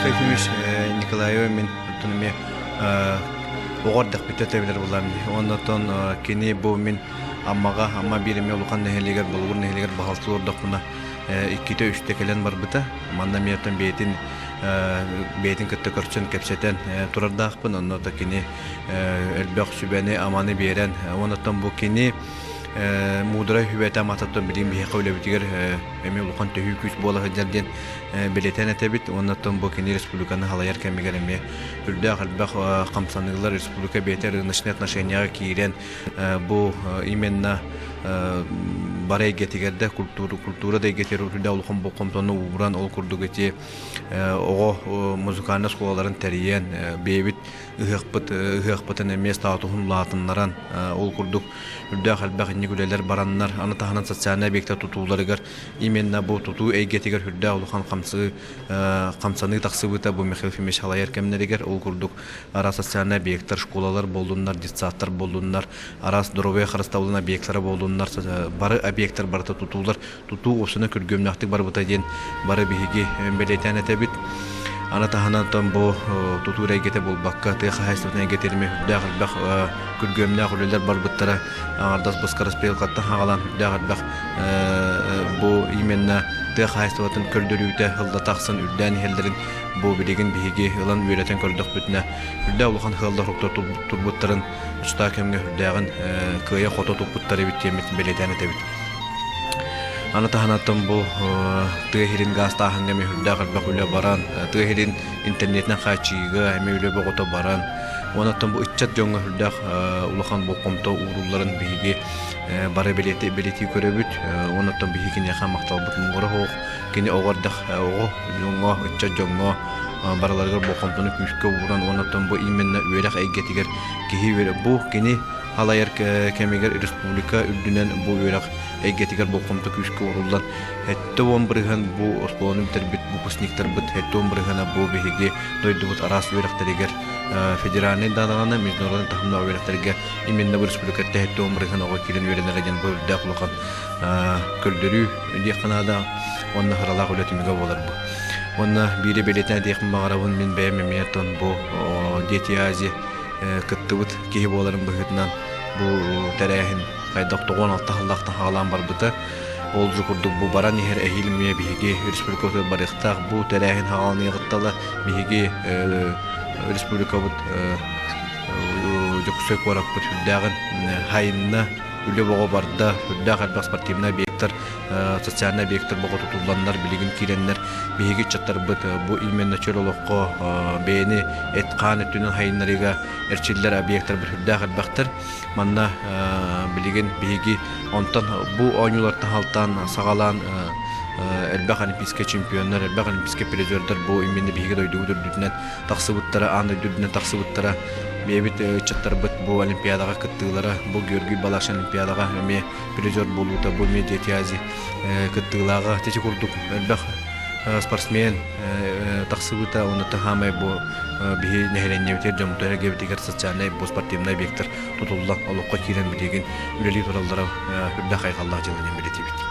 Михаил Ефимович Николаева мин оттон эмиэ оҕо эрдэхпиттэн тэбилэр буллам дии. Уонна оттон кини бу мин Аммаҕа, Амма биир эмиэ улахан нэһилиэгэр, Болугур нэһилиэгэр баһылтыы олордохпуна иккитэ-үстэ кэлэн барбыта. Манна эмиэ оттон бэйэтин бэйэтин кытта көрсөн кэпсэтэн турардаахпын. Онно да кини элбэх сүбэни-аманы биэрэн, уонна оттон бу кини муударай сүбэтэ аматыттан билигин биһиэхэ үлэбитигэр эмиэ улахан төһүү күүс буола сылдьар диэн бэлиэтээн этэбит. Уонна оттон бу кини республиканы халайар кэмигэр эмиэ үрдээх элбэх хамсаныылар республика бэйэтэ рыночнай отношенияҕа киирэн бу именно бары эйгэтигэр да культура культура да эйгэтигэр үрдээх улахан болҕомтону ууран ол курдук ити оҕо музыкальнай оскуолаларын тэрийэн бэйэбит ыһыахпыт ыһыахпытын эмиэ статуһун улаатыннаран ол курдук үрдээх элбэх инник үлэлэр бараннар аны таһынан социальнай объектар тутууларыгар именно бу тутуу эйгэтигэр үрдээх улахан хамсыы хамсаныы тахсыбыта бу Михаил Ефимович салайар кэмнэригэр ол курдук араас социальнай объектар школалар буоллуннар детсадтар буоллуннар араас доруобуйа харыстабылын объектара буоллуннар бары объектар барыта тутуулар тутуу уопсана күргүөмнээхтик барбыта диэн бары биһиги бэлиэтээн этэбит. Аны таһынан тон бу тутуу эйгэтэ буолбакка, тыа хаһаайыстыбатын эйгэтэ үрдээх элбэх күргүөмнээх үлэлэр барбыттара. Аҥардас быскараспыалкаттан хаҕалаан үрдээх элбэх бу именно тыа хаһаайыстыбатын көрдөрүүтэ сылда тахсан үрдээн иһэллэрин бу билигин биһиги ылан үөрэтэн көрдөхпүтүнэ үрдээх улахан ыаллар турбуттарын устаа кэмҥэ үрдээҕин кыайа-хото туппуттар эбит диэммит бэлиэтээн этэбит. Аны таһынаттан бу тыа иһирин гаастааһыҥҥа эмиэ сүрдээх элбэх үлэ баран, тыа иһирин интернетинэн хааччыйыыга эмиэ үлэ бөҕөтө баран, уонна бу ыччат дьоҥҥо сүрдээх улахан болҕомто уурулларын биһиги бары бэлиэтии көрөбүт. Уонна биһиги киниэхэ махталбыт муҥура суох. Кини оҕо эрдэх оҕо дьоҥҥо, ыччат дьоҥҥо барыларыгар болҕомтону күүскэ ууран уонна бу именно үөрэх эйгэтигэр киһи бу кини Халайар кэмигэр республика үрдүнэн бу үөрэх эйгэтигэр болҕомто күүскэ ууруллан, 70% бу оскуоланы бүтэрбит выпускниктарбыт 70%-а бу биһиги дойдубут араас үөрэхтэригэр федеральнай даҕаны международный таһымнаах үөрэхтэргэ именно бу республикаттан 70% оҕо киирэн үөрэнэрэ диэн бу үрдээх улахан көрдөрүү диэххэ наада уонна сыралаах үлэ түмүгэ буолар бу. Уонна биири бэлиэтээн этиэхпин баҕарабын мин бэйэм эмиэ тон бу Дети Азии кыттыбыт киһи буоларын быһыытынан бу тэрээһин хайдах 96 сыллаахтан хаалаан барбыта. Ол же курдук бу баран иһэр эһиил эмиэ биһиги республикабытыгар барыахтаах бу тэрээһин хааланыаҕыттала биһиги республикабыт Дьокуускай куораппыт сүрдээҕин хайынна үлэ боҕо барда сүрдээх элбэх спортивнай объектар социальнай объектар боҕо тутулланнар билигин киирэннэр биһиги ыччаттарбыт бу именно чөл олоххо бэйэни эт-хаан өттүнэн хайыннарыыга эрчиллэр объектарбыт сүрдээх элбэхтэр. Манна билигин биһиги онтон бу оонньуулартан халтаан саҕалаан элбэх олимпийскай чемпионнар, элбэх олимпийскай призердар бу именно биһиги дойдубут үрдүнэн тахсыбыттара, аан дойду үрдүнэн тахсыбыттара. Бэйэбит ыччаттарбыт бу олимпиадаҕа кыттыылара, бу Георгий Балаш олимпиадаҕа эмиэ призер буолуута бу Медиа кыттыылааҕа ити курдук элбэх спортсмен тахсыбыта уонна хаамай бу биһи нэһилиэнньэбитигэр дьоммутугар эргэбитигэр социальнай бу спортивнай объектар тутуллан олоххо киирэн билигин үлэлии тураллара үрдэх хайҕаллаах дьыала диэн бэлиэтиибит.